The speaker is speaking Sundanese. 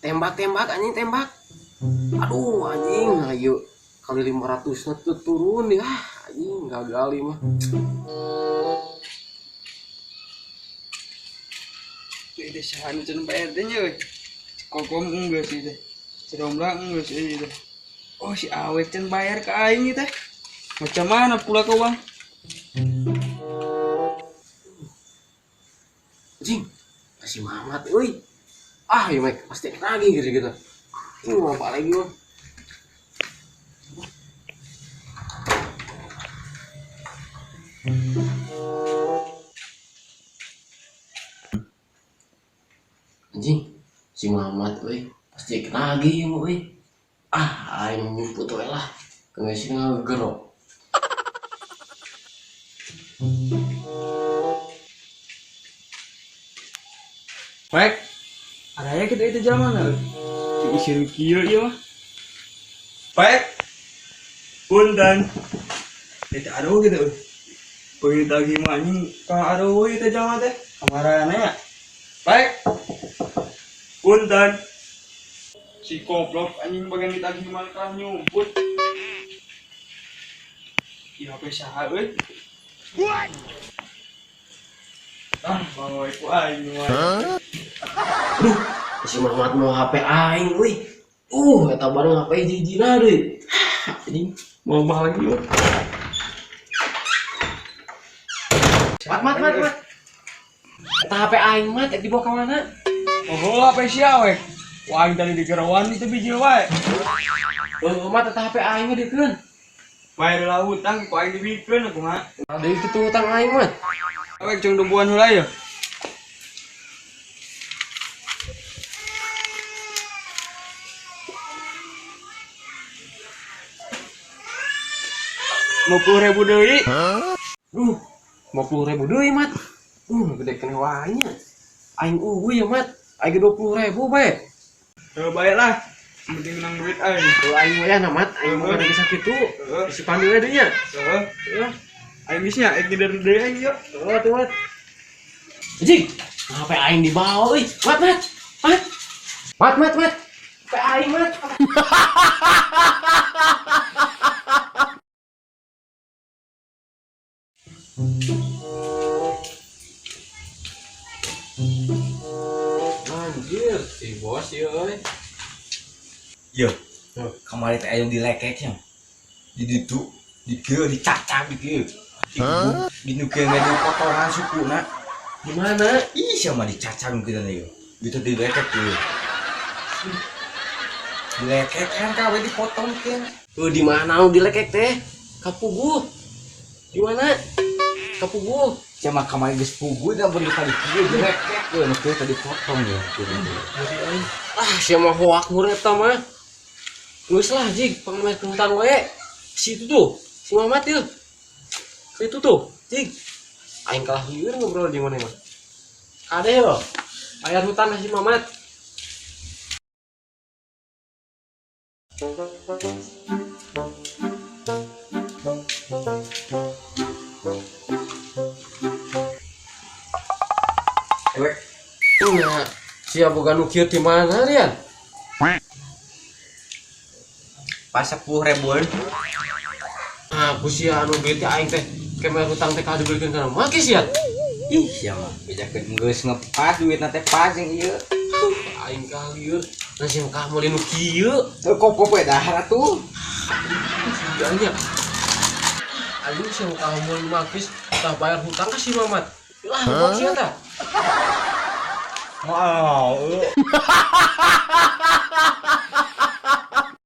Tembak-tembak anjing tembak. Aduh anjing, ayo kali 500 na tuh turun ya. Anjing gagal ieu mah. Itu sahan can Pak RT nya euy. Kokom geus ieu teh. Si Romla geus ieu teh. Oh si Awek can bayar ke aing ieu teh. Macam mana pula kau bang? Anjing, si Mamat euy. Ah, ya Mike, pasti lagi gitu-gitu. Ini mau apa lagi, Bang? Anjing, si Mamat euy, pasti lagi ya, euy. Ah, aing nyumput we lah. Geus ngagerok. Baik. Ada ya kita itu jalan mana? Si isin kieu ieu mah. Baik. Punten. Itu aduh gitu. Begitu lagi mah anjing ka aduh itu jalan teh. Kamarana ya. Baik. Punten. Si goblok anjing bagian ditagih mah kalah nyumput. Ieu HP saha euy? What? Ah, bawa ku aing mah. Aduh, si Mamat mau HP aing euy. Eta bareng HP jijina deui. Anjing, mau apa lagi euy? Mat, mat, mat, mat. Eta HP aing mat, dibawa ka mana? Oh, HP sia we. Wah, aing tadi digerowan itu biji wae. Oh, mat eta HP aing mah dikeun. Bayar lah hutang, ku aing dibikeun aku mah. Ada itu tuh hutang aing mat. Awek cung dumbuan heula ya. Lima puluh ribu deui. Duh, 50.000 deui mat. Gede keneh wae nya. Aing eueuh ya mat. Aing 20.000 bae. Heuh bae lah. Penting menang duit aing. Heuh aing mah ya na mat, aing mah ada bisa kitu. Heeh. Isi pandu we deui nya. Heeh. Heeh. Aing geus nya, aing ngider deui aing yuk. Heeh tuh mat. Anjing, HP aing dibawa euy. Mat, mat. Mat. Mat, mat, mat. HP aing mat. Anjir, si bos ieu euy. Yo, kamari teh aya dilekeknya. Di ditu, di kieu dicacak di kieu. Di nu kieu ngadu potongan sukuna. Di mana? Ih, sia mah dicacak nu kieu teh ieu. Ditu dilekek kieu. Dilekek kan kawe dipotong kieu. Tuh di mana nu dilekek teh? Kapuguh. Di mana? Kapuguh. Sia mah kamari geus puguh da bener tadi kieu dilekek kieu nu kieu tadi potong ya. Ah, sia mah hoak murah eta mah. Geus lah jig, pangmain hutang wae. Si itu tuh, si Mamat ieu. Si itu tuh, jig. Aing kalah lieur ngobrol jeung maneh mah. Kade yo. Bayar hutang si Mamat. Ewek. Nya, sia boga nu kieu di mana Rian? Pas 10.000-an. Nah, ku sia anu duit teh aing teh kemer hutang teh ka dibelikeun kana make sia. Ih, sia mah bejakeun geus ngepas duitna teh pas jeung ieu. Aing ka lieur. Nah, sia ka meuli nu kieu. Heuh, kopo we dahar atuh. Sia nya. Aing sia ka meuli makis tah bayar hutang ka si Mamat. Lah, kok sia tah? Wow.